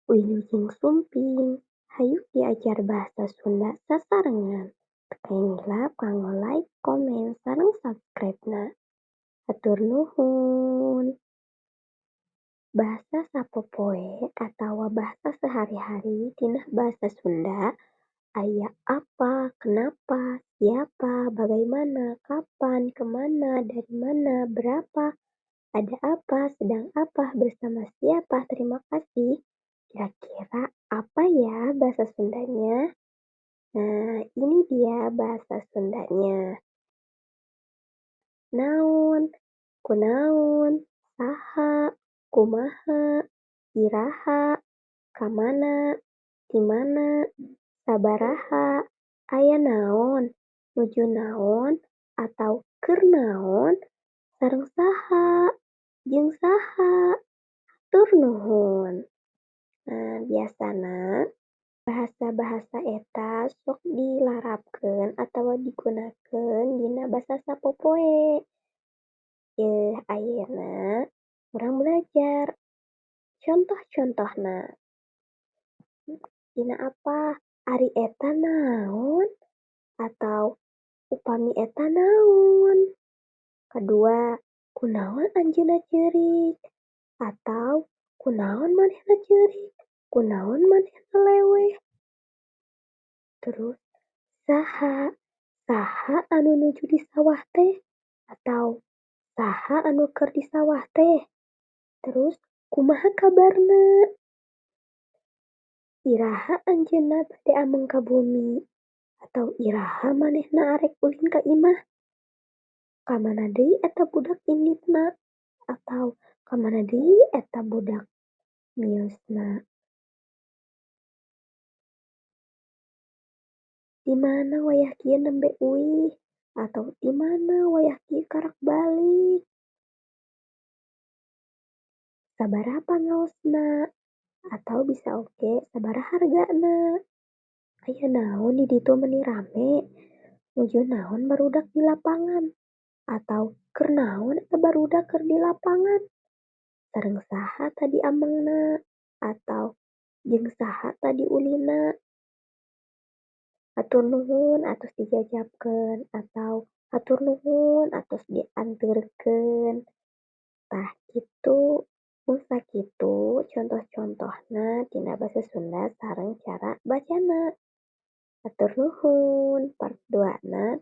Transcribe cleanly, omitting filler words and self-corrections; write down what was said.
Wilujeng sumping, hayu diajar bahasa Sunda sasarengan. Teu kaing hilap kanggo like, komen, sareng subscribe-na. Hatur nuhun. Bahasa sapopoe atawa bahasa sehari-hari tina bahasa Sunda aya apa, kenapa, siapa, bagaimana, kapan, kemana, dari mana, berapa, ada apa, sedang apa, bersama siapa, terima kasih. Kira-kira apa ya bahasa Sundanya? Nah, ini dia bahasa Sundanya. Naon, kunaon, saha, kumaha, iraha, kamana, timana, sabaraha, aya naon, nuju naon, atau keur naon, sareng saha, jeung saha, hatur nuhun. Nah, biasana bahasa-bahasa eta sok dilarapkeun atawa digunakeun dina basa sapopoe. Yeuh, ayeuna urang belajar contoh-contohna. Dina apa? Ari eta naon? Atau upami eta naon? Kadua, kunaon anjeunna ceurik? Atau kunaon manehna ceurik? Kunaon manehna leweh? Terus saha? Saha anu nuju di sawah teh? Atau saha anu keur di sawah teh? Terus kumaha kabarna? Iraha anjeunna bade ameng ka bumi? Atau iraha manehna arek ulin ka imah? Ka mana deui eta budak inditna? Atau ka mana deui eta budak miosna? Di mana wayah kieu nembe uih? Atau di mana wayah kieu karak balik? Sabaraha pangaosna? Atau bisa oge sabaraha hargana? Aya naon di ditu meuni rame? Nuju naon barudak di lapangan? Atau keur naon eta barudak keur di lapangan? Sareng saha tadi amengna? Atau jeung saha tadi ulinna? Hatur nuhun atos dijajabkeun atau hatur nuhun atos dianterkeun. Tah kitu, mung sakitu contoh-contohna tina basa Sunda sareng cara bacana. Hatur nuhun, part 2 na.